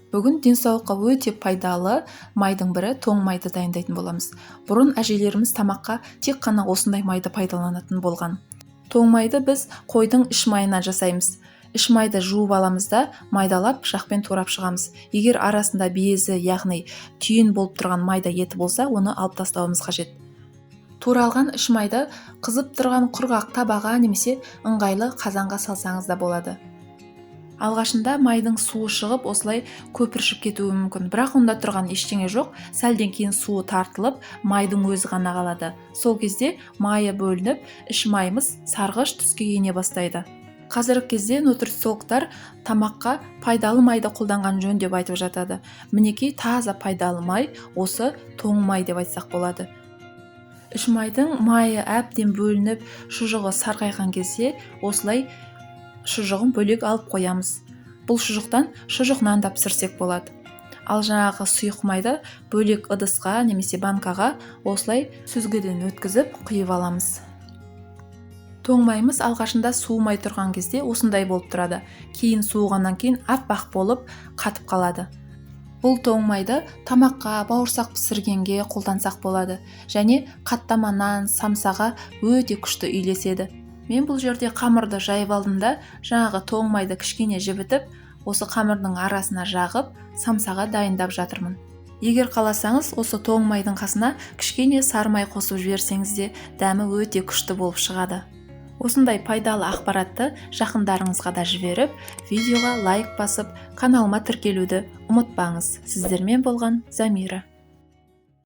Бүгін денсаулыққа өте пайдалы майдың бірі тоң майды дайындайтын боламыз. Бұрын әжелеріміз тамаққа тек қана осындай майды пайдаланатын болған. Тоң майды біз қойдың іш майынан жасаймыз. Іш майды жуып аламыз да, майдалап пышақпен турап шығамыз. Егер арасында безі, яғни түйін болып тұрған майда еті болса, оны алып тастауымыз қажет. Туралған іш майды қызып тұрған құрғақ табаға немесе ыңғайлы қазанға салсаңыз да болады. Алғашында майдың суы шығып, осылай көпіршіп кетуі мүмкін, бірақ онда тұрған ештеңе жоқ. Сәлден кейін суы тартылып, майдың өзі ғана қалады. Сол кезде майы бөлініп, іш майымыз сарғыш түске ене бастайды. Қазіргі кезде нутрициологтар тамаққа пайдалы майды қолданған жөн деп айтып жатады. Мінекей, таза пайдалы май осы тоң май деп айтсақ болады. Іш майдың майы әбден бөлініп, шұжығы сарғайған кезде осылай шұжығын бөлек алып қоямыз. Бұл шұжықтан шұжық нан да пісірсек болады. Ал жаңағы сұйық майды бөлек ыдысқа немесе банкаға осылай сүзгіден өткізіп құйып аламыз. Тоң майымыз алғашында суымай тұрған кезде осындай болып тұрады. Кейін суығаннан кейін аппақ болып қатып қалады. Бұл тоң майды тамаққа, бауырсақ пісіргенге қолдансақ болады және қаттама нан, самсаға өте күшті үйлеседі. Мен бұл жерде қамырды жайып алдым да, жаңағы тоң майды кішкене жібітіп, осы қамырдың арасына жағып, самсаға дайындап жатырмын. Егер қаласаңыз, осы тоң майдың қасына кішкене сары май қосып жіберсеңіз де, дәмі өте күшті болып шығады. Осындай пайдалы ақпаратты жақындарыңызға да жіберіп, видеоға лайк басып, каналыма тіркелуді ұмытпаңыз. Сіздермен болған Замира.